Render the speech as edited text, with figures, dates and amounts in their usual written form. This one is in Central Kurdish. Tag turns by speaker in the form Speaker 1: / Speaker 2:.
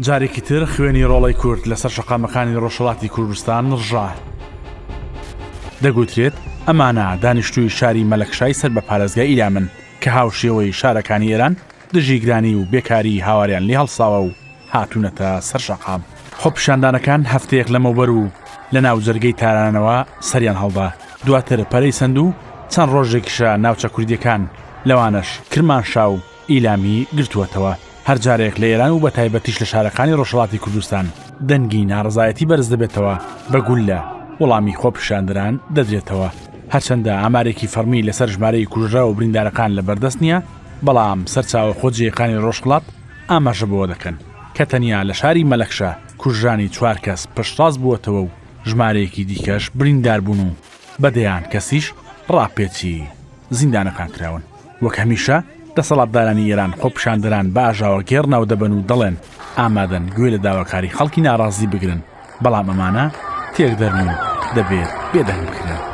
Speaker 1: جارێکی تر خوێنی ڕۆڵەی کورد لەسەر شەقامەکانی ڕۆژهەڵاتی کوردستان ڕژا. دەگوترێت ئەمانە دانیشتووی شاری مەلەکشای سەر بە پارێزگای ئیلامن کە هاوشێوەی شارەکانی ئێران دژی گرانی و بێکاری هاواریان لێ هەڵساوە و هاتوونەتە سەر شەقام. خۆپیشاندانەکان هەفتەیەک لەمەوبەر و لە ناو جەرگەی تارانەوە سەریان هەڵدا، دواتر پەرەی سەند و چەند ڕۆژێکیشە ناوچە کوردییەکان لەوانەش کرمانشا و ئیلامی گرتووەتەوە. هەر جارێک لە ئێران و بەتایبەتیش لە شارەکانی ڕۆژهەڵاتی کوردستان دەنگی ناڕەزایەتی بەرز دەبێتەوە، بە گوللە وەڵامی خۆپیشاندەران دەدرێتەوە. هەرچەندە ئامارێکی فەڕمی لەسەر ژمارەی کوژراو و بریندارەکان لەبەردەست نییە، بەڵام سەرچاوە خۆجێیەکانی ڕۆژهەڵات ئاماژە بەوە دەکەن کە تەنیا لە شاری مەلەکشە کوژرانی چوار کەس پشتڕاست بووەتەوە و ژمارەیەکی دیکەش بریندار بوون و بە دەیان کەسیش ڕاپێچی زیندانەکان کراون. وەک هەمیشە دەسەڵاتدارانی ئێران خۆپیشاندەران بە ئاژاوەگێڕ ناودەبەن و دەڵێن ئامادەن گوێ لە داواکاری خەڵکی ناڕازی بگرن، بەڵام ئەمانە تێکدەرن و دەبێت بێدەنگ بکرێن.